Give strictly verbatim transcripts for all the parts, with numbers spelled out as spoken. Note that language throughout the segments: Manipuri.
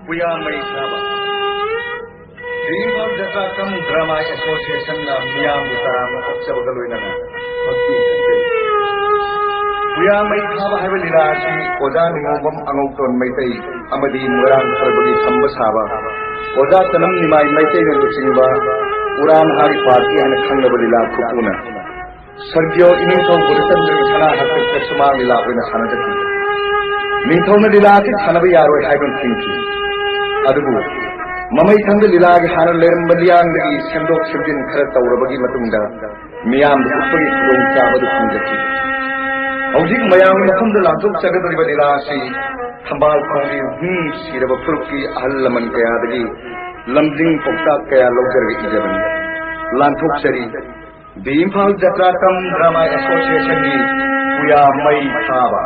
ꯄꯨꯌꯥ ꯃꯩ ꯊꯥꯕ꯫ The Imphal Jatra cum Drama Associationꯅ ꯃꯤꯌꯥꯝꯕꯨ ꯇꯔꯥꯝꯅ ꯑꯣꯛꯆꯕꯒ ꯂꯣꯏꯅꯅ ꯍꯧꯖꯤꯛ ꯄꯨꯌꯥ ꯃꯩ ꯊꯥꯕ ꯍꯥꯏꯕ ꯂꯤꯂꯥ ꯑꯁꯤ ꯑꯣꯖꯥ ꯅꯤꯉꯣꯝꯕꯝ ꯑꯉꯧꯇꯣꯟ ꯃꯩꯇꯩ ꯑꯃꯗꯤ ꯃꯣꯏꯔꯥꯡ ꯈꯔꯕꯒꯤ ꯈꯝꯕ ꯁꯥꯕ ꯑꯣꯖꯥ ꯇꯅꯝ ꯅꯤꯃꯥꯏ ꯃꯩꯇꯩꯅ ꯂꯨꯆꯤꯡꯕ ꯎꯔꯥꯟ ꯍꯥꯏ ꯄꯥꯔꯇꯤ ꯍꯥꯏꯅ ꯈꯪꯅꯕ ꯂꯤꯂꯥ ꯈꯨꯄꯨꯅ ꯁꯔꯒꯤꯌꯣ ꯏꯅꯤꯡꯊꯧ ꯒꯨꯔꯨꯆꯟꯗ꯭ꯔꯒꯤ ꯁꯅꯥ ꯍꯛꯇꯛꯇ ꯁꯨꯃꯥꯡ ꯂꯤꯂꯥ ꯑꯣꯏꯅ ꯁꯥꯟꯅꯖꯈꯤ꯫ ꯅꯤꯡꯊꯧꯅ ꯂꯤꯂꯥ ꯑꯁꯤ ꯁꯥꯟꯅꯕ ꯌꯥꯔꯣꯏ ꯍꯥꯏꯗꯨꯅ ꯊꯤꯡꯈꯤ꯫ ꯑꯗꯨꯕꯨ ꯃꯃꯩꯊꯪꯗ ꯂꯤꯂꯥꯒꯤ ꯍꯥꯟꯅ ꯂꯩꯔꯝꯕ ꯂꯤꯌꯥꯡꯗꯒꯤ ꯁꯦꯝꯗꯣꯛ ꯁꯦꯝꯖꯤꯟ ꯈꯔ ꯇꯧꯔꯕꯒꯤ ꯃꯇꯨꯡꯗ ꯃꯤꯌꯥꯝꯗ ꯎꯠꯄꯒꯤ ꯈꯨꯗꯣꯡꯆꯥꯕ ꯑꯗꯨ ꯐꯪꯖꯈꯤ꯫ ꯍꯧꯖꯤꯛ ꯃꯌꯥꯝꯒꯤ ꯃꯐꯝꯗ ꯂꯥꯟꯊꯣꯛꯆꯒꯗꯧꯔꯤꯕ ꯂꯤꯂꯥ ꯑꯁꯤ ꯊꯝꯕꯥꯜ ꯈꯣꯡꯒꯤ ꯍꯨꯝ ꯁꯤꯔꯕ ꯐꯨꯔꯨꯞꯀꯤ ꯑꯍꯜ ꯂꯃꯟ ꯀꯌꯥꯗꯒꯤ ꯂꯝꯖꯤꯡ ꯄꯥꯎꯇꯥꯛ ꯀꯌꯥ ꯂꯧꯖꯔꯒ ꯏꯖꯕꯅꯤ꯫ ꯂꯥꯟꯊꯣꯛꯆꯔꯤ꯫ The Imphal Jatra cum Drama Associationꯒꯤ ꯄꯨꯌꯥ ꯃꯩ ꯊꯥꯕ꯫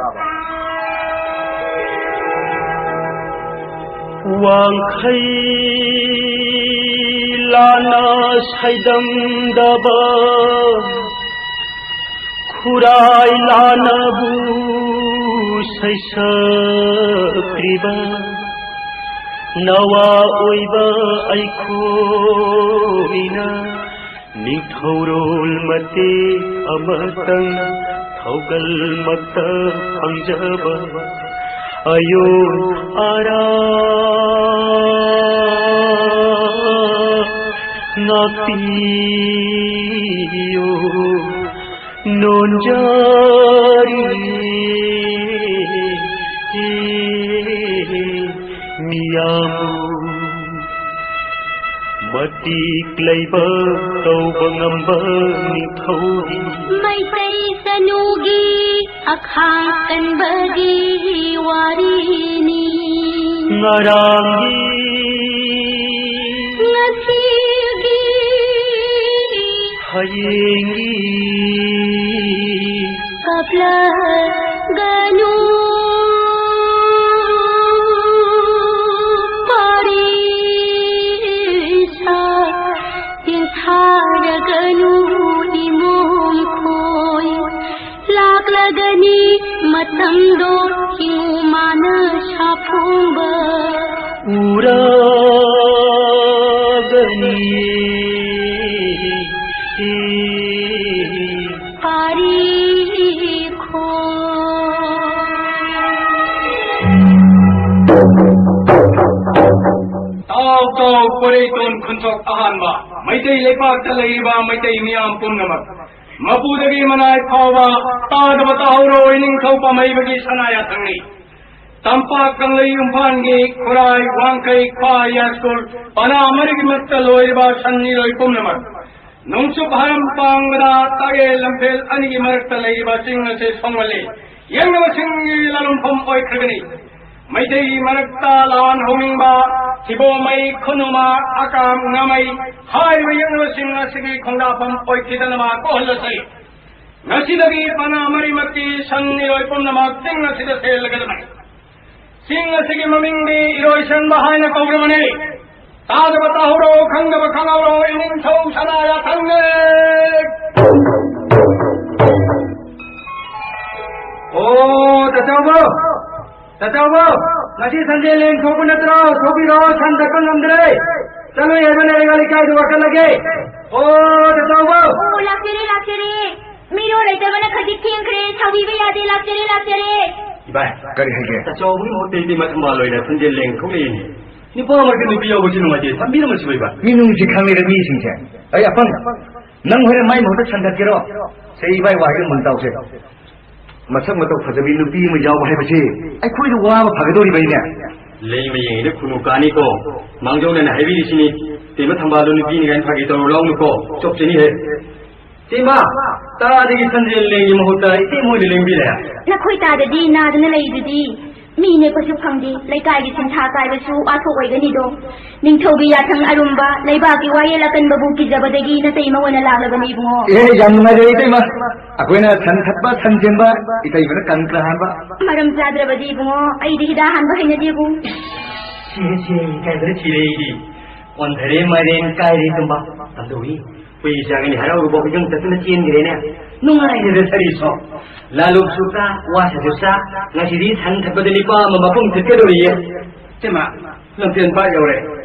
ꯋꯥꯡꯈꯩ ꯂꯥꯟꯅ ꯁꯥꯏꯗꯝꯗꯕ, ꯈꯨꯔꯥꯏ ꯂꯥꯟꯅꯕꯨ ꯁꯩꯁꯛꯂꯤꯕ, ꯅꯋꯥ ꯑꯣꯏꯕ ꯑꯩꯈꯣꯏꯅ ꯅꯤꯡꯊꯧꯔꯣꯜ ꯃꯇꯦꯛ ꯑꯃꯇꯪ ꯊꯧꯒꯜꯃꯛꯇ ꯐꯪꯖꯕ ꯑꯌꯣꯟ ꯑꯔꯥ ꯉꯥꯛꯄꯤꯌꯨ꯫ ꯅꯣꯟꯖꯔꯤ ꯃꯤꯌꯥꯝꯕꯨ ꯃꯇꯤꯛ ꯂꯩꯕ ꯇꯧꯕ ꯉꯝꯕ ꯅꯤꯡꯊꯧꯒꯤ ꯃꯩꯇꯩ ꯆꯅꯨꯒꯤ ꯑꯈꯥꯡ ꯀꯟꯕꯒꯤ ꯋꯥꯔꯤꯅꯤ꯫ ꯉꯔꯥꯡꯒꯤ ꯉꯁꯤꯒꯤ ꯍꯌꯦꯡꯒꯤ ꯀꯞꯂꯒꯅꯨ ꯄꯥꯔꯤꯁꯥ ꯆꯤꯡꯊꯥꯔꯒꯅꯨ ꯏꯃꯣꯝ ꯈꯣꯏ꯫ ꯂꯥꯛꯂꯒꯅꯤ ꯃꯇꯝꯗꯣ ꯍꯤꯡꯉꯨ ꯃꯥꯅ ꯁꯥꯐꯣꯡꯕ꯫ ꯄꯣꯏꯔꯩꯇꯣꯟ ꯈꯨꯟꯊꯣꯛ ꯑꯍꯥꯟꯕ, ꯃꯩꯇꯩ ꯂꯩꯄꯥꯛꯇ ꯂꯩꯔꯤꯕ ꯃꯩꯇꯩ ꯃꯤꯌꯥꯝ ꯄꯨꯝꯅꯃꯛ, ꯃꯄꯨꯗꯒꯤ ꯃꯅꯥꯏ ꯐꯥꯎꯕ, ꯇꯥꯗꯕ ꯇꯥꯍꯧꯔꯣ, ꯏꯅꯤꯡꯊꯧ ꯄꯥꯝꯍꯩꯕꯒꯤ ꯁꯅꯥ ꯌꯥꯊꯪꯅꯤ꯫ ꯇꯝꯄꯥꯛ ꯀꯪꯂꯩ ꯏꯝꯐꯥꯜꯒꯤ ꯈꯨꯔꯥꯏ, ꯋꯥꯡꯈꯩ, ꯈ꯭ꯋꯥꯏ, ꯌꯥꯏꯁ꯭ꯀꯨꯜ, ꯄꯅꯥ ꯃꯔꯤꯒꯤ ꯃꯔꯛꯇ ꯂꯣꯏꯔꯤꯕ ꯁꯟ ꯏꯔꯣꯏ ꯄꯨꯝꯅꯃꯛ, ꯅꯣꯡꯆꯨꯞ ꯍꯥꯔꯝ ꯄꯥꯡꯕꯗ ꯇꯥꯛꯌꯦꯜ ꯂꯝꯐꯦꯜ ꯑꯅꯤꯒꯤ ꯃꯔꯛꯇ ꯂꯩꯔꯤꯕ ꯆꯤꯡ ꯑꯁꯤ ꯁꯣꯡꯒꯜꯂꯤ꯫ ꯌꯦꯡꯅꯕꯁꯤꯡꯒꯤ ꯂꯥꯂꯣꯡꯐꯝ ꯑꯣꯏꯈ꯭ꯔꯒꯅꯤ꯫ ꯃꯩꯇꯩꯒꯤ ꯃꯔꯛꯇ ꯂꯥꯟ ꯍꯧꯅꯤꯡꯕ ꯊꯤꯕꯣꯃꯩ, ꯈꯨꯅꯨꯃ, ꯑꯀꯥꯝ, ꯉꯥꯃꯩ ꯍꯥꯏꯔꯤꯕ ꯌꯦꯡꯅꯕꯁꯤꯡ ꯑꯁꯤꯒꯤ ꯈꯣꯡꯗꯥꯐꯝ ꯑꯣꯏꯈꯤꯗꯅꯕ ꯀꯣꯛꯍꯜꯂꯁꯤ꯫ ꯉꯁꯤꯗꯒꯤ ꯄꯅꯥ ꯃꯔꯤꯃꯛꯀꯤ ꯁꯟ ꯏꯔꯣꯏ ꯄꯨꯝꯅꯃꯛ ꯆꯤꯡ ꯑꯁꯤꯗ ꯆꯦꯜꯂꯒꯗꯕꯅꯤ꯫ ꯆꯤꯡ ꯑꯁꯤꯒꯤ ꯃꯃꯤꯡꯗꯤ ꯏꯔꯣꯏꯁꯦꯝꯕ ꯍꯥꯏꯅ ꯀꯧꯔꯕꯅꯤ꯫ ꯇꯥꯗꯕ ꯇꯥꯍꯧꯔꯣ, ꯈꯪꯗꯕ ꯈꯪꯍꯧꯔꯣ, ꯏꯅꯤꯡꯊꯧ ꯁꯅꯥ ꯌꯥꯊꯪꯅꯦ꯫ ꯑꯣ, ꯇꯥꯆꯧꯕ! ꯇꯥꯆꯧꯕ! ꯉꯁꯤ ꯁꯟꯖꯦꯜ ꯂꯦꯡ ꯊꯣꯛꯄ ꯅꯠꯇ꯭ꯔꯣ? ꯊꯣꯛꯄꯤꯔꯣ, ꯁꯟ ꯊꯠꯄ ꯉꯝꯗ꯭ꯔꯦ꯫ ꯆꯠꯂꯣ, ꯌꯥꯏꯃ ꯂꯩꯔꯒ ꯂꯩꯀꯥꯏꯗꯨ ꯋꯥꯀꯠꯂꯒꯦ꯫ ꯑꯣ, ꯇꯥꯆꯧꯕ! ꯑꯣ, ꯂꯥꯛꯆꯔꯦ, ꯂꯥꯛꯆꯔꯦ꯫ ꯃꯤꯔꯣꯜ ꯂꯩꯇꯕꯅ ꯈꯖꯤꯛ ꯊꯦꯡꯈ꯭ꯔꯦ, ꯁꯥꯎꯕꯤꯕ ꯌꯥꯗꯦ, ꯂꯥꯛꯆꯔꯦ, ꯂꯥꯛꯆꯔꯦ꯫ ꯏꯕꯥꯏ, ꯀꯔꯤ ꯍꯥꯏꯒꯦ? ꯇꯥꯆꯧꯕꯒꯤ ꯃꯍꯨꯠꯇ ꯏꯇꯩꯃ ꯊꯝꯕꯥꯜ ꯑꯣꯏꯅ ꯁꯟꯖꯦꯜ ꯂꯦꯡ ꯊꯣꯛꯂꯛꯏꯅꯦ꯫ ꯅꯨꯄꯥ ꯑꯃꯒꯤ ꯅꯨꯄꯤ ꯌꯥꯎꯕꯁꯤ ꯅꯨꯡꯉꯥꯏꯇꯦ, ꯊꯝꯕꯤꯔꯝꯃꯁꯤ ꯏꯕꯥꯏ꯫ ꯃꯤꯅꯨꯡꯁꯤ ꯈꯪꯂꯤꯗ ꯃꯤꯁꯤꯡꯁꯦ꯫ ꯑꯩ ꯑꯄꯪ, ꯅꯪ ꯍꯣꯔꯦꯟ ꯃꯥꯏ ꯃꯍꯨꯠꯇ ꯁꯟ ꯊꯠꯀꯦꯔꯣ? ꯁꯦ ꯏꯕꯥꯏ, ꯋꯥꯍꯩ ꯑꯃ ꯇꯥꯎꯁꯦ꯫ ꯃꯁꯛ ꯃꯇꯧ ꯐꯖꯕꯤ ꯅꯨꯄꯤ ꯑꯃ ꯌꯥꯎꯕ ꯍꯥꯏꯕꯁꯤ ꯑꯩꯈꯣꯏꯗ ꯋꯥꯕ ꯐꯒꯗꯧꯔꯤꯕꯩꯅꯦ꯫ ꯂꯩꯃ ꯌꯦꯡꯉꯤꯗ ꯈꯨꯅꯨ ꯀꯥꯅꯤꯀꯣ꯫ ꯃꯥꯡꯖꯧꯅꯅ ꯍꯥꯏꯕꯤꯔꯤꯁꯤꯅꯤ꯫ ꯇꯦꯝꯕ ꯊꯝꯕꯥꯜꯗꯣ ꯅꯨꯄꯤꯅꯤ ꯀꯥꯏꯅ ꯐꯥꯒꯤ ꯇꯧꯔꯨ ꯂꯥꯎꯅꯨꯀꯣ꯫ ꯆꯣꯞꯆꯅꯤꯍꯦ꯫ ꯇꯦꯝꯕ, ꯇꯥꯗꯒꯤ ꯁꯟꯖꯦꯜ ꯂꯦꯡꯒꯤ ꯃꯍꯨꯠꯇ ꯏꯇꯩ ꯃꯣꯏꯗ ꯂꯦꯡꯕꯤꯔꯦ꯫ ꯅꯈꯣꯏ ꯇꯥꯗꯗꯤ ꯅꯥꯗꯨꯅ ꯂꯩꯗꯨꯗꯤ꯫ ꯃꯤ ꯅꯦꯛꯄꯁꯨ ꯐꯪꯗꯦ, ꯂꯩꯀꯥꯏꯒꯤ ꯁꯤꯟꯊꯥ ꯀꯥꯏꯕꯁꯨ ꯋꯥꯊꯣꯛ ꯑꯣꯏꯒꯅꯤꯗꯣ꯫ ꯅꯤꯡꯊꯧꯒꯤ ꯌꯥꯊꯪ ꯑꯔꯨꯝꯕ, ꯂꯩꯕꯥꯛꯀꯤ ꯋꯥꯌꯦꯜ ꯑꯀꯟꯕꯕꯨ ꯀꯤꯖꯕꯗꯒꯤ ꯅꯇꯩꯃ ꯑꯣꯏꯅ ꯂꯥꯛꯂꯕꯅꯤ ꯏꯕꯨꯡꯉꯣ꯫ ꯑꯦ, ꯌꯥꯝ ꯅꯨꯡꯉꯥꯏꯖꯔꯦ ꯏꯇꯩꯃ꯫ ꯑꯩꯈꯣꯏꯅ ꯁꯟ ꯊꯠꯄ, ꯁꯟ ꯁꯦꯝꯕ, ꯏꯇꯩꯃꯅ ꯀꯪꯀ꯭ꯔꯥ ꯍꯥꯟꯕ꯫ ꯃꯔꯝ ꯆꯥꯗ꯭ꯔꯕꯗꯤ ꯏꯕꯨꯡꯉꯣ, ꯑꯩꯗꯤ ꯍꯤꯗꯥꯛ ꯍꯥꯟꯕ ꯍꯩꯅꯗꯦꯕꯨ꯫ ꯁꯤꯔꯦ, ꯁꯤꯔꯦ, ꯏꯀꯥꯏꯕꯅ ꯁꯤꯔꯦ ꯑꯩꯗꯤ꯫ ꯑꯣꯟꯊꯔꯦ ꯃꯥꯏꯔꯦꯟ, ꯀꯥꯏꯔꯦ ꯇꯨꯝꯕ꯫ ꯀꯝꯗꯧꯏ? ꯍꯨꯏ ꯆꯥꯒꯅꯤ ꯍꯔꯥꯎꯔꯨꯕ ꯍꯨꯏꯗꯣꯡ ꯆꯠꯇꯨꯅ ꯆꯦꯟꯈ꯭ꯔꯦꯅꯦ꯫ ꯅꯨꯡꯉꯥꯏꯔꯦꯗ ꯁꯔꯤꯁꯣ꯫ ꯂꯥꯂꯣꯛꯁꯨ ꯆꯥ, ꯋꯥꯁꯤꯁꯨ ꯆꯥ, ꯉꯁꯤꯗꯤ ꯁꯟ ꯊꯠꯄꯗ ꯂꯤꯄꯥ ꯑꯃ ꯃꯄꯨꯡ ꯊꯠꯀꯗꯧꯔꯤꯌꯦ꯫ ꯏꯆꯦꯃ, ꯂꯝꯐꯦꯜ ꯄꯥꯠ ꯌꯧꯔꯦ꯫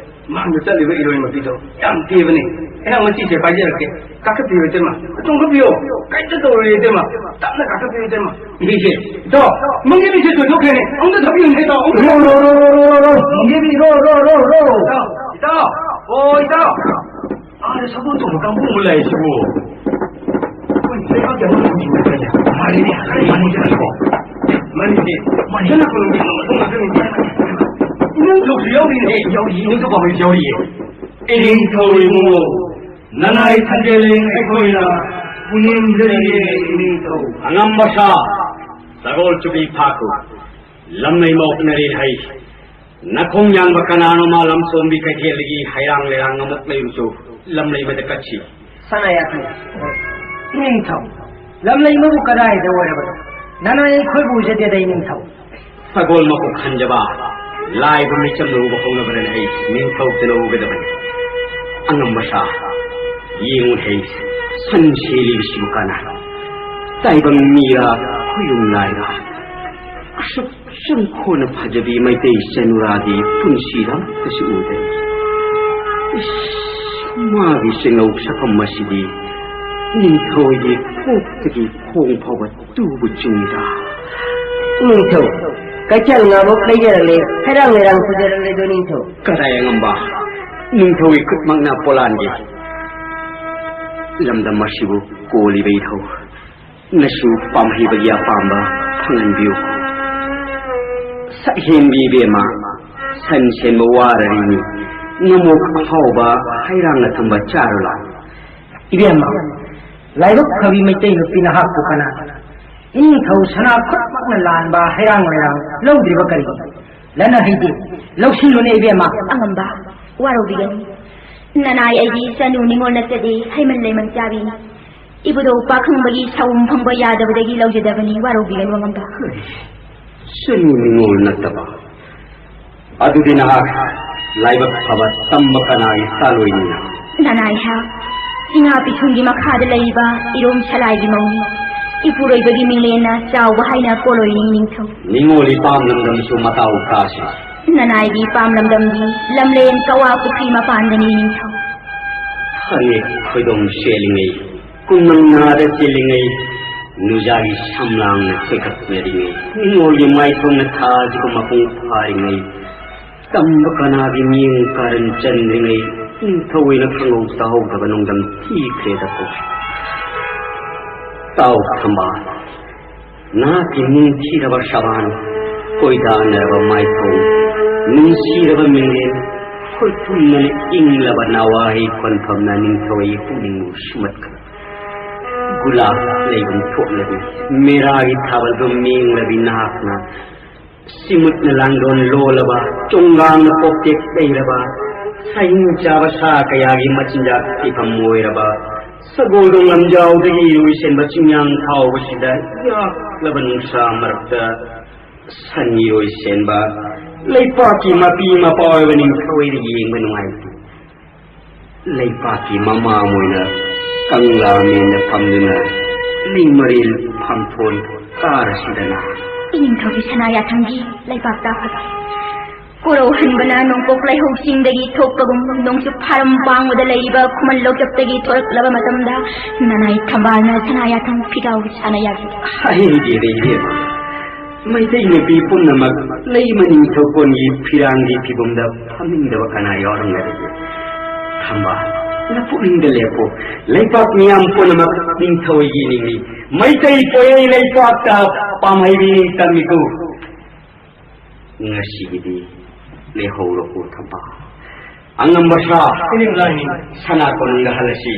ꯃꯥꯡꯗ ꯆꯠꯂꯤꯕ ꯏꯔꯣꯏ ꯃꯄꯤꯗꯣ ꯌꯥꯝ ꯇꯦꯕꯅꯤ꯫ ꯑꯩꯍꯥꯛ ꯃꯁꯤꯁꯦ ꯄꯥꯏꯖꯔꯛꯀꯦ꯫ ꯀꯥꯈꯠꯄꯤꯌꯨ ꯏꯆꯦꯃ꯫ ꯆꯣꯡꯈꯠꯄꯤꯌꯨ꯫ ꯀꯩꯝꯇ ꯇꯧꯔꯣꯏ ꯏꯆꯦꯃ꯫ ꯇꯞꯅ ꯀꯥꯈꯠꯄꯤꯌꯨ ꯏꯆꯦꯃ꯫ ꯏꯍꯦ, ꯏꯆꯦ꯫ ꯏꯇꯥꯎ, ꯃꯪꯒꯦ ꯃꯤꯁꯦ ꯆꯣꯏꯊꯣꯛꯈ꯭ꯔꯦꯅꯦ꯫ ꯑꯃꯨꯛꯇ ꯊꯛꯄꯤꯌꯨꯅꯦ ꯏꯇꯥꯎ꯫ ꯑꯃꯨꯛꯇ ꯔꯣ, ꯔꯣ, ꯔꯣ, ꯔꯣ, ꯔꯣ, ꯔꯣ꯫ ꯏꯇꯥꯎ, ꯏꯇꯥꯎ꯫ ꯑꯣ, ꯏꯇꯥꯎ! ꯑꯥꯗ ꯁꯒꯣꯜ ꯇꯣꯡꯕ ꯀꯥꯡꯕꯨ ꯑꯃ ꯂꯩꯔꯤꯁꯤꯕꯨ꯫ ꯑꯩꯈꯣꯏ ꯂꯩꯕꯥꯛꯀꯤ ꯑꯃ ꯊꯣꯡꯖꯤꯟꯕ ꯀꯩꯅꯣ? ꯃꯥꯅꯤꯅꯦ, ꯃꯥꯅꯤꯅꯦ, ꯃꯥꯅꯤꯅꯦ꯫ ꯃꯥꯅꯤꯅꯦ, ꯃꯥꯅꯤꯅꯦ꯫ ꯏꯅꯨꯡꯊꯧꯁꯨ ꯌꯥꯎꯔꯤꯅꯦ꯫ ꯌꯥꯎꯔꯤ, ꯏꯅꯨꯡꯊꯧ ꯄꯥꯝꯕꯩꯁꯨ ꯌꯥꯎꯔꯤꯌꯦ꯫ ꯏꯅꯤꯡꯊꯧ ꯏꯕꯨꯡꯉꯣ, ꯅꯅꯥꯏ ꯁꯟꯖꯦꯂꯦꯡ ꯑꯩꯈꯣꯏꯅ ꯄꯨꯅꯦꯝꯖꯔꯤꯌꯦ, ꯏꯅꯤꯡꯊꯧ꯫ ꯑꯉꯝꯕ ꯁꯥ, ꯁꯒꯣꯜ ꯆꯨꯕꯤ ꯐꯥꯈꯣ꯫ ꯂꯝꯂꯩ ꯃꯥꯎꯛꯅꯔꯦ ꯍꯥꯏ꯫ ꯅꯈꯣꯡ ꯌꯥꯟꯕ ꯀꯅꯥꯅꯣꯃ ꯂꯝꯁꯣꯝꯕꯤ ꯀꯩꯊꯦꯜꯗꯒꯤ ꯍꯩꯔꯥꯡ ꯂꯩꯔꯥꯡ ꯑꯃꯨꯛ ꯂꯩꯔꯨꯆꯣ꯫ ꯂꯝꯂꯩꯃꯗ ꯀꯠꯁꯤ꯫ ꯁꯅꯥ ꯌꯥꯊꯪ꯫ ꯏꯅꯤꯡꯊꯧ, ꯂꯝꯂꯩꯃꯕꯨ ꯀꯗꯥꯏꯗ ꯑꯣꯏꯔꯕꯅꯣ? ꯅꯅꯥꯏ ꯑꯩꯈꯣꯏꯕꯨ ꯎꯖꯗꯦꯗ, ꯏꯅꯤꯡꯊꯧ꯫ ꯁꯒꯣꯜ ꯃꯀꯣꯛ ꯍꯟꯖꯕ, ꯂꯥꯏꯕ ꯃꯤꯆꯝꯅ ꯎꯕ ꯍꯧꯅꯕꯅ ꯍꯩ, ꯅꯤꯡꯊꯧꯇꯅ ꯎꯒꯗꯕꯅꯤ꯫ ꯑꯉꯝꯕ ꯁꯥ, ꯌꯦꯡꯉꯨ ꯍꯩ, ꯁꯟ ꯁꯦꯜꯂꯤꯕꯁꯤꯕꯨ ꯀꯅꯥ? ꯇꯥꯏꯕꯪ ꯃꯤꯔꯥ, ꯈꯣꯏꯌꯨꯝ ꯂꯥꯏꯔꯥ? ꯑꯁꯨꯛ ꯆꯪꯈꯣꯟꯅ ꯐꯖꯕꯤ ꯃꯩꯇꯩ ꯆꯅꯨꯔꯥꯗꯤ ꯄꯨꯟꯁꯤꯗ ꯑꯃꯨꯛꯇꯁꯨ ꯎꯗ꯭ꯔꯤ꯫ ꯏꯁ, ꯃꯥꯒꯤ ꯆꯦꯡꯂꯧ ꯁꯛꯐꯝ ꯑꯁꯤꯗꯤ ꯅꯤꯡꯊꯧꯒꯤ ꯀꯣꯛꯇꯒꯤ ꯈꯣꯡ ꯐꯥꯎꯕ ꯇꯨꯕ ꯆꯨꯝꯃꯤꯗ꯫ ꯅꯤꯡꯊꯧ, ꯀꯩꯊꯦꯜ ꯉꯥꯃꯨꯛ ꯂꯩꯖꯔꯛꯂꯦ, ꯍꯩꯔꯥꯡ ꯂꯩꯔꯥꯡ ꯄꯨꯖꯔꯛꯂꯦꯗꯣ ꯅꯤꯡꯊꯧ꯫ ꯀꯗꯥꯏ ꯑꯉꯝꯕ? ꯅꯤꯡꯊꯧꯒꯤ ꯈꯨꯠꯃꯛꯅ ꯄꯣꯂꯥꯟꯒꯤ ꯂꯝꯗꯝ ꯑꯁꯤꯕꯨ ꯀꯣꯜꯂꯤꯕ ꯏꯙꯧ꯫ ꯅꯁꯨ ꯄꯥꯝꯍꯩꯕꯒꯤ ꯑꯄꯥꯝꯕ ꯐꯪꯍꯟꯕꯤꯌꯨ꯫ ꯁꯛꯍꯦꯟꯕꯤ ꯏꯕꯦꯝꯃ, ꯁꯟ ꯁꯦꯟꯕ ꯋꯥꯔꯔꯤꯅꯤ, ꯉꯥꯃꯣꯛ ꯑꯍꯥꯎꯕ ꯍꯩꯔꯥꯡ ꯑꯊꯨꯝꯕ ꯆꯥꯔꯨ ꯂꯥꯎ꯫ ꯏꯕꯦꯝꯃ, ꯂꯥꯏꯕꯛ ꯐꯕꯤ ꯃꯩꯇꯩ ꯅꯨꯄꯤ ꯅꯍꯥꯛꯄꯨ ꯀꯅꯥ ꯏꯅꯤꯡꯊꯧ ꯁꯅꯥ ꯈꯨꯠꯃꯛꯅ ꯂꯥꯟꯕ ꯍꯩꯔꯥꯡ ꯂꯩꯔꯥꯡ ꯂꯧꯗ꯭ꯔꯤꯕ ꯀꯔꯤꯒꯤꯅꯣ? ꯂꯟꯅ ꯍꯩꯗꯤ ꯂꯧꯁꯤꯜꯂꯨꯅꯦ ꯏꯕꯦꯝꯃ꯫ ꯑꯉꯝꯕ, ꯋꯥꯔꯧꯕꯤꯒꯅꯨ꯫ ꯅꯅꯥꯏ ꯑꯩꯗꯤ ꯆꯅꯨ ꯅꯤꯉꯣꯜ ꯅꯠꯆꯗꯦ, ꯍꯩꯃꯟ ꯂꯩꯃꯟ ꯆꯥꯕꯤꯅꯤ꯫ ꯏꯕꯨꯙꯧ ꯄꯥꯈꯪꯕꯒꯤ ꯁꯥꯎꯝ ꯐꯪꯕ ꯌꯥꯗꯕꯗꯒꯤ ꯂꯧꯖꯗꯕꯅꯤ, ꯋꯥꯔꯧꯕꯤꯒꯅꯨ ꯑꯉꯝꯕ꯫ ꯆꯅꯨ ꯅꯤꯉꯣꯜ ꯅꯠꯇꯕ? ꯑꯗꯨꯗꯤ ꯅꯍꯥꯛ ꯂꯥꯏꯕꯛ ꯐꯕ ꯇꯝꯕ ꯀꯅꯥꯒꯤ ꯆꯥꯂꯣꯏꯅꯤꯅ? ꯅꯅꯥꯏꯍ, ꯏꯉꯥ ꯄꯤꯊꯨꯡꯒꯤ ꯃꯈꯥꯗ ꯂꯩꯔꯤꯕ ꯏꯔꯣꯝ ꯁꯂꯥꯏꯒꯤ ꯃꯧꯅꯤ꯫ ꯏꯄꯨꯔꯣꯏꯕꯒꯤ ꯃꯤꯡꯂꯦꯟꯅ ꯆꯥꯎꯕ ꯍꯥꯏꯅ ꯀꯣꯂꯣꯏꯅꯤ ꯅꯤꯡꯊꯧ꯫ ꯅꯤꯉꯣꯜ ꯏꯄꯥꯝ ꯂꯝꯗꯝꯁꯨ ꯃꯇꯥꯎ ꯇꯥꯁꯤ꯫ ꯅꯅꯥꯏꯒꯤ ꯏꯄꯥꯝ ꯂꯝꯗꯝꯗꯤ ꯂꯝꯂꯦꯟ ꯀꯋꯥ ꯄꯨꯈ꯭ꯔꯤ ꯃꯄꯥꯟꯗꯅꯤ ꯅꯤꯡꯊꯧ꯫ ꯐꯅꯦꯛ ꯈꯣꯏꯗꯣꯝ ꯁꯦꯠꯂꯤꯉꯩ, ꯀꯨꯝꯃꯪ ꯅꯥꯗ ꯆꯦꯜꯂꯤꯉꯩ, ꯅꯨꯖꯥꯒꯤ ꯁꯝꯂꯥꯡꯅ ꯆꯦꯈꯠꯅꯔꯤꯉꯩ, ꯅꯤꯉꯣꯜꯒꯤ ꯃꯥꯏꯊꯣꯡꯅ ꯊꯥꯖꯕ ꯃꯄꯨꯡ ꯐꯥꯔꯤꯉꯩ, ꯇꯝꯕ ꯀꯅꯥꯒꯤ ꯃꯤꯠꯌꯦꯡ ꯀꯥꯔꯟ ꯆꯟꯗ꯭ꯔꯤꯉꯩ, ꯅꯤꯡꯊꯧ ꯑꯣꯏꯅ ꯈꯪꯍꯧ ꯇꯥꯍꯧꯗꯕ ꯅꯣꯡꯗꯝ ꯊꯤꯈ꯭ꯔꯦꯗꯀꯣ꯫ ꯇꯥꯎ ꯊꯝꯕꯥꯜ, ꯅꯍꯥꯛꯀꯤ ꯅꯤꯡꯊꯤꯔꯕ ꯁꯕꯥꯟ, ꯀꯣꯏꯗꯥꯅꯔꯕ ꯃꯥꯏꯊꯣꯡ, ꯅꯨꯡꯁꯤꯔꯕ ꯃꯤꯡꯂꯦꯟ, ꯈꯣꯏꯊꯨꯝꯅꯅ ꯏꯪꯂꯕ ꯅꯋꯥꯍꯩ ꯈꯣꯟꯐꯝꯅ ꯅꯤꯡꯊꯧ ꯑꯩ ꯄꯨꯛꯅꯤꯡꯕꯨ ꯁꯨꯝꯍꯠꯈ꯭ꯔꯦ꯫ ꯒꯨꯂꯥꯞ ꯂꯩꯕꯨꯝ ꯊꯣꯛꯂꯕꯤ, ꯃꯦꯔꯥꯒꯤ ꯊꯥꯕꯜꯗꯨ ꯃꯦꯡꯂꯕꯤ ꯅꯍꯥꯛꯅ ꯁꯤꯃꯨꯠꯅ ꯂꯥꯡꯗꯣꯟ ꯂꯣꯜꯂꯕ, ꯆꯣꯡꯒꯥꯡꯅ ꯄꯣꯛꯇꯦꯛ ꯂꯩꯔꯕ, ꯁꯥꯍꯤꯡ ꯆꯥꯕ ꯁꯥ ꯀꯌꯥꯒꯤ ꯃꯆꯤꯟꯖꯥꯛ ꯊꯤꯐꯝ ꯑꯣꯏꯔꯕ, ꯁꯒꯣꯜꯗꯣꯡ ꯂꯝꯖꯥꯎꯗꯒꯤ ꯏꯔꯣꯏꯁꯦꯟꯕ ꯆꯤꯡꯌꯥꯡ ꯐꯥꯎꯕꯁꯤꯗ ꯌꯥꯛꯂꯕ ꯅꯨꯡꯁꯥ ꯃꯔꯛꯇ ꯁꯟ ꯏꯔꯣꯏꯁꯦꯟꯕ, ꯂꯩꯄꯥꯛꯀꯤ ꯃꯄꯤ ꯃꯄꯥ ꯑꯣꯏꯕ ꯅꯤꯡꯊꯧ ꯑꯩꯗꯤ ꯌꯦꯡꯕ ꯅꯨꯡꯉꯥꯏꯇꯦ꯫ ꯂꯩꯄꯥꯛꯀꯤ ꯃꯃꯥꯡ ꯑꯣꯏꯅ ꯀꯪꯂꯥ ꯃꯦꯟꯗ ꯐꯝꯗꯨꯅ ꯂꯩꯃꯔꯦꯜ ꯐꯝꯊꯣꯟ ꯀꯥꯔꯁꯤꯗꯅ꯫ ꯏꯅꯤꯡꯊꯧꯒꯤ ꯁꯅꯥ ꯌꯥꯊꯪꯒꯤ ꯂꯩꯄꯥꯛ ꯇꯥꯛꯄꯗ ꯀꯣꯔꯧꯍꯟꯕꯅ ꯅꯣꯡꯄꯣꯛ ꯂꯩꯍꯧ ꯆꯤꯡꯗꯒꯤ ꯊꯣꯛꯄꯒꯨꯝ, ꯅꯣꯡꯆꯨꯞ ꯐꯥꯔꯝ ꯄꯥꯡꯕꯗ ꯂꯩꯔꯤꯕ ꯈꯨꯃꯟ ꯂꯣꯛꯆꯞꯇꯒꯤ ꯊꯣꯔꯛꯂꯕ ꯃꯇꯝꯗ, ꯅꯅꯥꯏ ꯊꯝꯕꯥꯜꯅ ꯁꯅꯥ ꯌꯥꯊꯪ ꯐꯤꯒꯥꯎ ꯁꯥꯅ ꯌꯥꯈꯤ꯫ ꯍꯥꯏꯗꯦꯗ ꯏꯕꯦꯝꯃ, ꯃꯩꯇꯩ ꯅꯨꯄꯤ ꯄꯨꯝꯅꯃꯛ ꯂꯩꯃ ꯅꯤꯡꯊꯧꯀꯣꯟꯒꯤ ꯐꯤꯔꯥꯡꯒꯤ ꯐꯤꯕꯝꯗ ꯐꯝꯅꯤꯡꯗꯕ ꯀꯅꯥ ꯌꯥꯎꯔꯝꯒꯗꯒꯦ? ꯊꯝꯕꯥꯜ, ꯅꯄꯨꯛꯅꯤꯡꯗ ꯂꯦꯞꯄꯨ꯫ ꯂꯩꯄꯥꯛ ꯃꯤꯌꯥꯝ ꯄꯨꯝꯅꯃꯛ ꯅꯤꯡꯊꯧ ꯑꯩꯒꯤ ꯏꯅꯤꯡꯅꯤ꯫ ꯃꯩꯇꯩ ꯄꯣꯌꯩ ꯂꯩꯄꯥꯛꯇ ꯄꯥꯝꯍꯩꯕꯤ ꯅꯤꯡꯇꯝꯃꯤꯀꯣ꯫ ꯉꯁꯤꯒꯤꯗꯤ ꯂꯩꯍꯧꯔꯣꯀꯣ ꯊꯝꯕꯥꯜ꯫ ꯑꯉꯝꯕ ꯁꯥ, ꯁꯅꯥ ꯀꯣꯅꯨꯡꯗ ꯍꯜꯂꯁꯤ꯫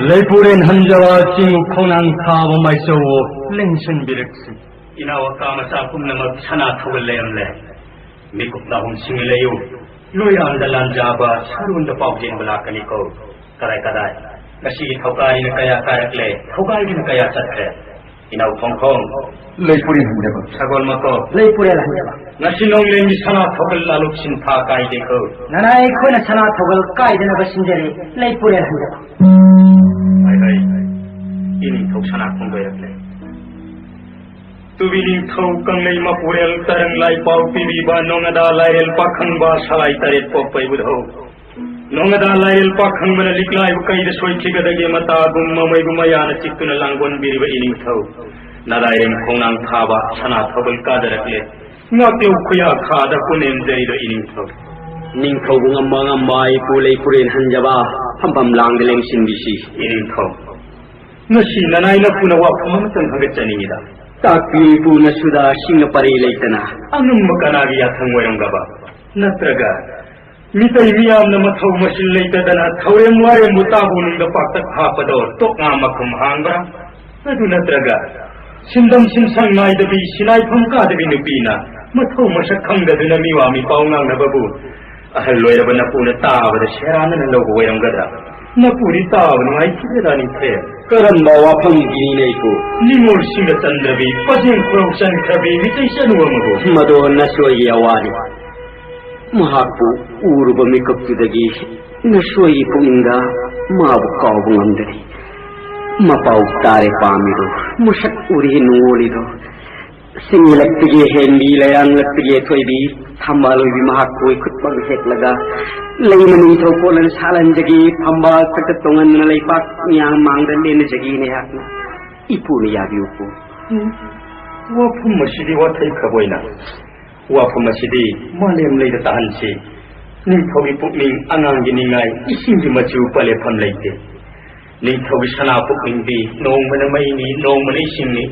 ꯂꯩꯄꯨꯔꯦꯟ ꯍꯟꯖꯕ ꯆꯤꯡ ꯈꯣꯡꯅꯥꯡ ꯊꯥꯕ ꯃꯥꯏꯆꯧ ꯂꯦꯡꯁꯤꯟꯕꯤꯔꯛꯁꯤ꯫ ꯏꯅꯥꯎ ꯑꯀꯥ ꯃꯆꯥ ꯄꯨꯝꯅꯃꯛ ꯁꯅꯥ ꯊꯧꯒꯜ ꯂꯩꯔꯝꯂꯦ꯫ ꯃꯤꯀꯨꯞ ꯅꯥꯍꯨꯝꯁꯤꯡ ꯂꯩꯌꯨ꯫ ꯂꯣꯏꯔꯥꯟꯗ ꯂꯥꯟꯖꯕ ꯁꯥꯔꯣꯟꯗ ꯄꯥꯎꯖꯦꯟꯕ ꯂꯥꯛꯀꯅꯤꯀꯣ꯫ ꯀꯗꯥꯏ ꯀꯗꯥꯏ? ꯉꯁꯤꯒꯤ ꯊꯧꯀꯥꯔꯤꯅ ꯀꯌꯥ ꯀꯥꯏꯔꯛꯂꯦ? ꯊꯧꯒꯥꯏꯒꯤꯅ ꯀꯌꯥ ꯆꯠꯈ꯭ꯔꯦ? ꯏꯅꯥꯎ ꯈꯣꯡꯈꯣꯡ꯫ ꯂꯩꯄꯨꯔꯦꯟ ꯍꯟꯖꯕ꯫ ꯁꯒꯣꯜ ꯃꯀꯣꯛ꯫ ꯂꯩꯄꯨꯔꯦꯟ ꯍꯟꯖꯕ꯫ ꯉꯁꯤ ꯅꯣꯡꯂꯦꯟꯒꯤ ꯁꯅꯥ ꯊꯧꯒꯜ ꯂꯥꯂꯨꯛ ꯁꯤꯟꯊꯥ ꯀꯥꯏꯗꯦꯀꯣ꯫ ꯅꯅꯥꯏ ꯑꯩꯈꯣꯏꯅ ꯁꯅꯥ ꯊꯧꯒꯜ ꯀꯥꯏꯗꯅꯕ ꯁꯤꯟꯖꯔꯤ꯫ ꯂꯩꯄꯨꯔꯦꯟ ꯍꯟꯖꯕ꯫ ꯍꯥꯏ ꯍꯥꯏ꯫ ꯏꯅꯤꯡꯊꯧ ꯁꯅꯥ ꯈꯣꯡꯗꯣꯏꯔꯛꯂꯦ꯫ ꯇꯨꯕꯤ ꯅꯤꯡꯊꯧ ꯀꯪꯂꯩ ꯃꯄꯨꯔꯦꯜ ꯇꯔꯪ ꯂꯥꯏ ꯄꯥꯎ ꯄꯤꯕꯤꯕ ꯅꯣꯡꯉꯗꯥ ꯂꯥꯏꯔꯦꯜ ꯄꯥꯈꯪꯕ ꯁꯂꯥꯏ ꯇꯔꯦꯠ ꯄꯣꯛꯄ ꯏꯕꯨꯙꯧ꯫ ꯅꯣꯡꯉꯗꯥ ꯂꯥꯏꯔꯦꯜ ꯄꯥꯛ ꯈꯪꯕꯅ ꯂꯤꯛꯂꯥꯏꯕ ꯀꯩꯗ ꯁꯣꯏꯈꯤꯒꯗꯒꯦ ꯃꯇꯥꯒꯨꯝ ꯃꯃꯩꯕꯨ ꯃꯌꯥꯅ ꯆꯤꯛꯇꯨꯅ ꯂꯥꯡꯒꯣꯟꯕꯤꯔꯤꯕ ꯏꯅꯤꯡꯊꯧ꯫ ꯅꯗꯥꯏꯔꯦꯝ ꯈꯣꯡꯅꯥꯡ ꯊꯥꯕ ꯁꯅꯥ ꯊꯧꯒꯜ ꯀꯥꯗꯔꯛꯂꯦ꯫ ꯉꯥꯛꯂꯧ ꯈꯨꯌꯥ ꯈꯥꯗ ꯄꯨꯅꯦꯝꯖꯔꯤꯕ ꯏꯅꯤꯡꯊꯧ꯫ ꯅꯤꯡꯊꯧꯕꯨ ꯉꯝꯕ ꯉꯝꯕ ꯏꯄꯨ ꯂꯩ ꯄꯨꯔꯦꯟ ꯍꯟꯖꯕ ꯐꯝꯐꯝ ꯂꯥꯡꯗ ꯂꯦꯡꯁꯤꯟꯕꯤꯁꯤ꯫ ꯏꯅꯤꯡꯊꯧ꯫ ꯉꯁꯤ ꯅꯅꯥꯏ ꯅꯄꯨꯅ ꯋꯥꯐꯝ ꯑꯃꯇꯪ ꯍꯪꯒꯠꯆꯅꯤꯡꯉꯤꯗ꯫ ꯇꯥꯛꯄꯤꯌꯨ ꯏꯄꯨ ꯅꯁꯨꯗ ꯁꯤꯡꯅ ꯄꯔꯤ ꯂꯩꯇꯅ꯫ ꯑꯉꯝꯕ ꯀꯅꯥꯒꯤ ꯌꯥꯊꯪ ꯑꯣꯏꯔꯝꯒꯕ? ꯅꯠꯇ꯭ꯔꯒ ꯃꯤꯇꯩ ꯃꯤꯌꯥꯝꯅ ꯃꯊꯧ ꯃꯁꯤꯟ ꯂꯩꯇꯗꯅ ꯊꯧꯔꯦꯝ ꯋꯥꯔꯦꯝꯕꯨ ꯇꯥꯕꯨ ꯅꯨꯡꯗ ꯄꯥꯛꯇꯛ ꯍꯥꯞꯄꯗꯣ ꯇꯣꯛ ꯉꯥ ꯃꯈꯨꯝ ꯍꯥꯡꯕ꯭ꯔꯥ? ꯑꯗꯨ ꯅꯠꯇ꯭ꯔꯒ ꯁꯤꯟꯗꯝ ꯁꯤꯟꯁꯪ ꯅꯥꯏꯗꯕꯤ ꯁꯤꯅꯥꯏꯐꯝ ꯀꯥꯗꯕꯤ ꯅꯨꯄꯤꯅ ꯃꯊꯧ ꯃꯁꯛ ꯈꯪꯗꯗꯨꯅ ꯃꯤꯋꯥ ꯃꯤꯄꯥꯎ ꯉꯥꯡꯅꯕꯕꯨ ꯑꯍꯜ ꯑꯣꯏꯔꯕ ꯅꯄꯨꯅ ꯇꯥꯕꯗ ꯁꯦꯔꯥꯟꯅꯅ ꯂꯧꯕ ꯑꯣꯏꯔꯝꯒꯗ꯭ꯔꯥ? ꯅꯄꯨꯗꯤ ꯇꯥꯕ ꯅꯨꯡꯉꯥꯏꯈꯤꯗꯦꯗ ꯅꯤꯡꯊꯦꯝ꯫ ꯀꯔꯝꯕ ꯋꯥꯐꯝꯒꯤꯅꯤꯅꯦ ꯏꯄꯨ? ꯅꯤꯉꯣꯜ ꯁꯤꯡꯒ ꯆꯟꯗ꯭ꯔꯕꯤ, ꯄꯖꯦꯡ ꯈꯨꯔꯧ ꯆꯟꯈ꯭ꯔꯕꯤ ꯃꯤꯇꯩ ꯆꯅꯨ ꯑꯃꯕꯨ꯫ ꯃꯗꯣ ꯅꯁꯣꯏꯒꯤ ꯑꯋꯥꯅꯤ꯫ ꯃꯍꯥꯛꯄꯨ ꯎꯔꯨꯕ ꯃꯤꯀꯨꯞꯇꯨꯗꯒꯤ ꯅꯁꯣꯏꯒꯤ ꯄꯨꯛꯅꯤꯡꯗ ꯃꯥꯕꯨ ꯀꯥꯎꯕ ꯉꯝꯗꯔꯤ꯫ ꯃꯄꯥꯎ ꯇꯥꯔꯦ ꯄꯥꯝꯃꯤꯗꯣ, ꯃꯁꯛ ꯎꯔꯦ ꯅꯨꯡꯉꯣꯜꯂꯤꯗꯣ꯫ ꯁꯤꯡꯂꯛꯇꯒꯤ ꯍꯦꯟꯕꯤ, ꯂꯩꯔꯥꯡꯂꯛꯇꯒꯤ ꯑꯊꯣꯏꯕꯤ, ꯊꯝꯕꯥꯜ ꯑꯣꯏꯕꯤ ꯃꯍꯥꯛꯄꯨ ꯑꯩꯈꯨꯠꯃꯛ ꯍꯦꯛꯂꯒ ꯂꯩꯃ ꯅꯤꯡꯊꯧ ꯀꯣꯜꯂꯅ ꯁꯥꯠꯍꯟꯖꯒꯦ, ꯐꯝꯕꯥꯜ ꯊꯛꯇ ꯇꯣꯡꯍꯟꯗꯨꯅ ꯂꯩꯄꯥꯛ ꯃꯤꯌꯥꯝ ꯃꯥꯡꯗ ꯂꯦꯟꯅꯖꯒꯦꯅꯦ ꯑꯩꯍꯥꯛꯅ꯫ ꯏꯄꯨꯅ ꯌꯥꯕꯤꯌꯨꯀꯣ꯫ ꯎꯝ, ꯋꯥꯐꯝ ꯑꯁꯤꯗꯤ ꯋꯥꯊꯩ ꯈꯔ ꯑꯣꯏꯅ ꯋꯥꯐꯝ ꯑꯁꯤꯗꯤ ꯃꯥꯂꯦꯝ ꯂꯩꯗ ꯇꯥꯍꯟꯁꯤ꯫ ꯅꯤꯡꯊꯧꯒꯤ ꯄꯨꯛꯅꯤꯡ ꯑꯉꯥꯡꯒꯤ ꯅꯤꯡꯉꯥꯏ, ꯏꯁꯤꯡꯒꯤ ꯃꯆꯨ ꯄꯂꯦꯐꯝ ꯂꯩꯇꯦ꯫ ꯅꯤꯡꯊꯧꯒꯤ ꯁꯅꯥ ꯄꯨꯛꯅꯤꯡꯗꯤ ꯅꯣꯡꯃꯅ ꯃꯩꯅꯤ, ꯅꯣꯡꯃꯅ ꯏꯁꯤꯡꯅꯤ꯫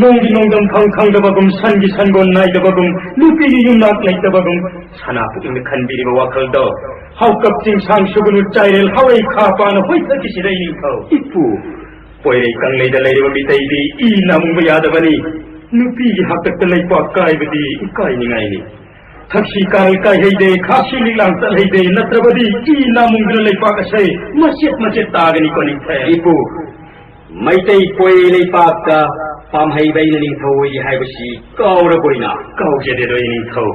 ꯅꯣꯡꯒꯤ ꯅꯣꯡꯗꯝ ꯐꯪ ꯈꯪꯗꯕꯒꯨꯝ, ꯁꯟꯒꯤ ꯁꯟꯒꯣꯟ ꯅꯥꯏꯗꯕꯒꯨꯝ, ꯅꯨꯄꯤꯒꯤ ꯌꯨꯝꯅꯥꯛ ꯂꯩꯇꯕꯒꯨꯝ, ꯁꯅꯥ ꯄꯨꯛꯅꯤꯡꯗ ꯈꯟꯕꯤꯔꯤꯕ ꯋꯥꯈꯜꯗꯣ ꯍꯥꯎꯀꯞ ꯆꯤꯡꯁꯥꯡ ꯁꯨꯒꯅꯨ, ꯆꯥꯏꯔꯦꯜ ꯍꯋꯥꯏ ꯈꯥ ꯄꯥꯅ ꯍꯣꯏꯊꯈꯤꯁꯤꯗ ꯅꯤꯡꯊꯧ꯫ ꯏꯄꯨ, ꯀꯣꯏꯔꯩ ꯀꯪꯂꯩꯗ ꯂꯩꯔꯤꯕ ꯃꯤꯇꯩꯗꯤ ꯏ ꯅꯥꯃꯨꯡꯕ ꯌꯥꯗꯕꯅꯤ꯫ ꯅꯨꯄꯤꯒꯤ ꯍꯥꯛꯇꯛꯇ ꯂꯩꯄꯥꯛ ꯀꯥꯏꯕꯗꯤ ꯏꯀꯥꯏꯅꯤꯡꯉꯥꯏꯅꯤ꯫ ꯊꯛꯁꯤ ꯀꯥꯔꯩ ꯀꯥꯏꯍꯩꯗꯦ, ꯈꯥꯁꯤ ꯂꯤꯛꯂꯥꯡ ꯆꯠꯍꯩꯗꯦ, ꯅꯠꯇ꯭ꯔꯕꯗꯤ ꯏ ꯅꯥꯃꯨꯡꯗꯨꯅ ꯂꯩꯄꯥꯛ ꯑꯁꯦ ꯃꯆꯦꯠ ꯃꯆꯦꯠ ꯇꯥꯒꯅꯤꯀꯣ ꯅꯤꯡꯊꯦꯝ꯫ ꯏꯄꯨ, ꯃꯩꯇꯩ ꯀꯣꯏꯔꯩ ꯂꯩꯄꯥꯛꯇ ꯄꯥꯝꯍꯩꯕ ꯑꯩꯅ ꯅꯤꯡꯊꯧ ꯑꯣꯏꯒꯦ ꯍꯥꯏꯕꯁꯤ ꯀꯥꯎꯔꯕꯣꯏꯅ? ꯀꯥꯎꯖꯗꯦꯗꯣ ꯅꯤꯡꯊꯧ꯫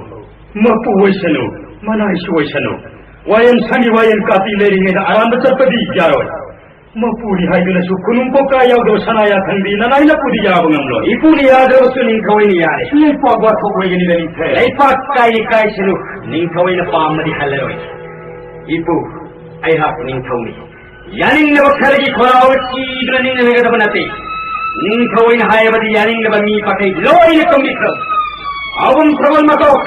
ꯃꯄꯨ ꯑꯣꯏꯁꯅꯨ, ꯃꯅꯥꯏꯁꯨ ꯑꯣꯏꯁꯅꯨ꯫ ꯋꯥꯌꯦꯟ ꯁꯪꯒꯤ ꯋꯥꯌꯦꯟ ꯀꯥꯇꯤ ꯂꯩꯔꯤꯉꯩꯗ ꯑꯔꯥꯟꯕ ꯆꯠꯄꯗꯤ ꯌꯥꯔꯣꯏ꯫ ꯃꯄꯨꯅꯤ ꯍꯥꯏꯗꯨꯅꯁꯨ ꯈꯨꯅꯨꯡ ꯀꯣꯀꯥ ꯌꯥꯎꯗꯕ ꯁꯅꯥ ꯌꯥꯊꯪꯗꯤ ꯅꯅꯥꯏ ꯅꯄꯨꯗꯤ ꯌꯥꯕ ꯉꯝꯂꯣꯏ꯫ ꯏꯄꯨꯅ ꯌꯥꯗ꯭ꯔꯕꯁꯨ ꯅꯤꯡꯊꯧ ꯑꯩꯅ ꯌꯥꯔꯦ꯫ ꯂꯩꯄꯥꯛ ꯋꯥꯊꯣꯛ ꯑꯣꯏꯒꯅꯤꯗ ꯅꯤꯡꯊꯧ꯫ ꯂꯩꯄꯥꯛ ꯀꯥꯏꯔꯤ ꯀꯥꯏꯁꯅꯨ, ꯅꯤꯡꯊꯧ ꯑꯩꯅ ꯄꯥꯝꯕꯗꯤ ꯍꯜꯂꯔꯣꯏ꯫ ꯏꯄꯨ, ꯑꯩꯍꯥꯛ ꯅꯤꯡꯊꯧꯅꯤ꯫ ꯌꯥꯅꯤꯡꯗꯕ ꯈꯔꯒꯤ ꯈꯣꯔꯥꯎ ꯊꯤꯗꯨꯅ ꯅꯤꯡꯅꯒꯗꯕ ꯅꯠꯇꯦ꯫ ꯅꯤꯡꯊꯧ ꯑꯩꯅ ꯍꯥꯏꯔꯕꯗꯤ ꯌꯥꯅꯤꯡꯗꯕ ꯃꯤ ꯃꯈꯩ ꯂꯣꯏꯅ ꯇꯨꯝꯕꯤꯈ꯭ꯔꯣ꯫ ꯑꯕꯨꯝ ꯁꯒꯣꯜ ꯃꯀꯣꯛ,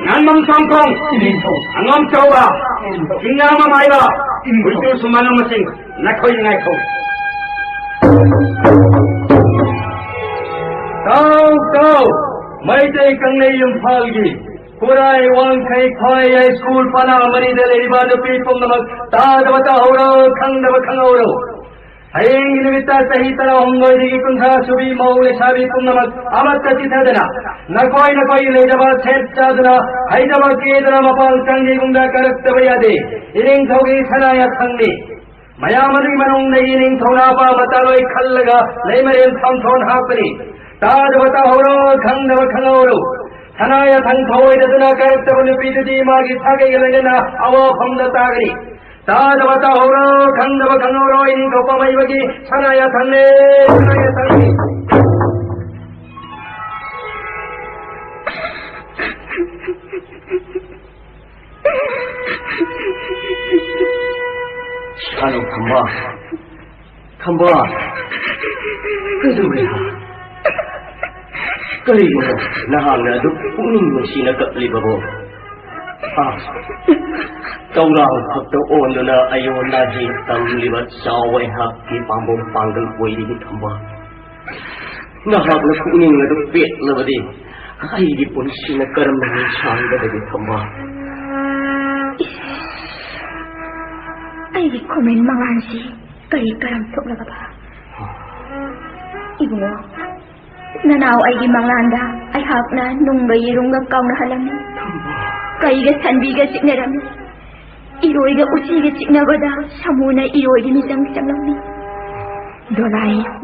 ꯉꯥꯟꯕꯝ ꯁꯣꯝꯈꯣꯡ, ꯏꯅꯤꯡꯊꯧ꯫ ꯑꯉꯝ ꯆꯥꯎꯕ, ꯏꯅꯤꯡꯊꯧ꯫ ꯆꯤꯡꯅꯥ ꯃꯃꯥꯏꯕ, ꯏꯅꯤꯡꯊꯧ꯫ ꯍꯨꯏꯇꯨ ꯁꯨꯃꯥꯏꯅ ꯃꯁꯤꯡ ꯅꯈꯣꯏ ꯉꯥꯏꯈꯣ꯫ ꯇꯥꯎ, ꯇꯥꯎ, ꯃꯩꯇꯩ ꯀꯪꯂꯩ ꯏꯝꯐꯥꯜꯒꯤ ꯈꯨꯔꯥꯏ, ꯋꯥꯡꯈꯩ, ꯈ꯭ꯋꯥꯏ, ꯌꯥꯏꯁ꯭ꯀꯨꯜ, ꯄꯅꯥ ꯃꯔꯤꯗ ꯂꯩꯔꯤꯕ ꯅꯨꯄꯤ ꯄꯨꯝꯅꯃꯛ ꯇꯥꯗꯕ ꯇꯥꯍꯧꯔꯣ, ꯈꯪꯗꯕ ꯈꯪꯍꯧꯔꯣ꯫ ꯍꯌꯦꯡꯒꯤ ꯅꯨꯃꯤꯠꯇ ꯆꯍꯤ ꯇꯔꯥꯍꯨꯝꯗꯣꯏꯗꯒꯤ ꯀꯨꯟꯊ꯭ꯔꯥ ꯁꯨꯕꯤ ꯃꯧ ꯂꯩꯁꯥꯕꯤ ꯄꯨꯝꯅꯃꯛ ꯑꯃꯠꯇ ꯆꯤꯊꯗꯅ ꯅꯈꯣꯏ ꯅꯈꯣꯏ ꯂꯩꯖꯕ ꯁꯦꯠ ꯆꯥꯗꯨꯅ ꯍꯩꯖꯕ ꯀꯦꯗꯨꯅ ꯃꯄꯥꯟ ꯀꯥꯡꯖꯩꯕꯨꯡꯗ ꯀꯥꯔꯛꯇꯕ ꯌꯥꯗꯦ꯫ ꯏꯅꯤꯡꯊꯧꯒꯤ ꯁꯅꯥ ꯌꯥꯊꯪꯅꯤ꯫ ꯃꯌꯥꯝ ꯑꯗꯨꯒꯤ ꯃꯅꯨꯡꯗꯒꯤ ꯅꯤꯡꯊꯧꯅ ꯑꯄꯥꯝꯕ ꯇꯥꯂꯣꯏ ꯈꯜꯂꯒ ꯂꯩꯃꯔꯦꯟ ꯐꯝꯊꯣꯟ ꯍꯥꯞꯄꯅꯤ꯫ ꯇꯥꯗꯕ ꯇꯥꯍꯧꯔꯣ, ꯈꯪꯗꯕ ꯈꯪꯍꯧꯔꯣ꯫ ꯁꯅꯥ ꯌꯥꯊꯪ ꯊꯧꯑꯣꯏꯗꯗꯨꯅ ꯀꯥꯔꯛꯇꯕ ꯅꯨꯄꯤꯗꯨꯗꯤ ꯃꯥꯒꯤ ꯁꯥꯒꯩꯒ ꯂꯣꯏꯅꯅ ꯑꯋꯥꯐꯝꯗ ꯇꯥꯒꯅꯤ꯫ ꯇꯥꯗꯕ ꯇꯥꯍꯧꯔꯣ, ꯈꯪꯗꯕ ꯈꯪꯍꯧꯔꯣ꯫ ꯏꯅꯤꯡꯊꯧ ꯄꯥꯝꯍꯩꯕꯒꯤ ꯁꯅꯥ ꯌꯥꯊꯪꯅꯦ, ꯁꯅꯥ ꯌꯥꯊꯪꯅꯤ꯫ ꯁꯥꯅꯧ ꯈꯝꯕ, ꯈꯝꯕ, ꯀꯩꯗꯧꯔꯦ? ꯀꯔꯤꯒꯤꯅꯣ ꯅꯍꯥꯛꯅ ꯑꯗꯨꯛ ꯄꯨꯛꯅꯤꯡ ꯅꯨꯡꯁꯤꯅ ꯀꯞꯂꯤꯕꯕꯣ? ꯑꯥ, ꯇꯧꯔꯥꯡ ꯈꯛꯇ ꯑꯣꯟꯗꯨꯅ ꯑꯌꯣꯟ ꯑꯍꯤ ꯇꯝꯂꯤꯕ ꯆꯥꯎ ꯑꯩꯍꯥꯛꯀꯤ ꯄꯥꯝꯕꯣꯝ ꯄꯥꯡꯒꯜ ꯑꯣꯏꯔꯤꯕꯤ ꯈꯝꯕ꯫ ꯅꯍꯥꯛꯅ ꯄꯨꯛꯅꯤꯡ ꯑꯗꯨ ꯄꯦꯠꯂꯕꯗꯤ ꯑꯩꯒꯤ ꯄꯨꯟꯁꯤꯅ ꯀꯔꯝꯅ ꯁꯥꯡꯒꯗꯒꯦ ꯈꯝꯕ? ꯑꯩꯒꯤ ꯈꯨꯃꯦꯟ ꯃꯉꯥꯟꯁꯤ ꯀꯔꯤ ꯀꯔꯝ ꯊꯣꯛꯂꯕ? ꯏꯕꯨꯡꯉꯣ, ꯅꯅꯥꯎ ꯑꯩꯒꯤ ꯃꯪꯂꯥꯟꯗ ꯑꯩꯍꯥꯛꯅ ꯅꯨꯡꯒ ꯌꯦꯔꯨꯝꯒ ꯀꯥꯎꯅꯍꯜꯂꯝꯃꯤ꯫ ꯀꯩꯒ ꯁꯟꯕꯤꯒ ꯆꯤꯛꯅꯔꯝꯃꯤ꯫ ꯏꯔꯣꯏꯒ ꯎꯆꯤꯒ ꯆꯤꯛꯅꯕꯗ ꯁꯥꯃꯨꯅ ꯏꯔꯣꯏꯒꯤ ꯃꯤꯆꯪ ꯆꯪꯂꯝꯃꯤ꯫ ꯗꯣꯂꯥꯏ꯫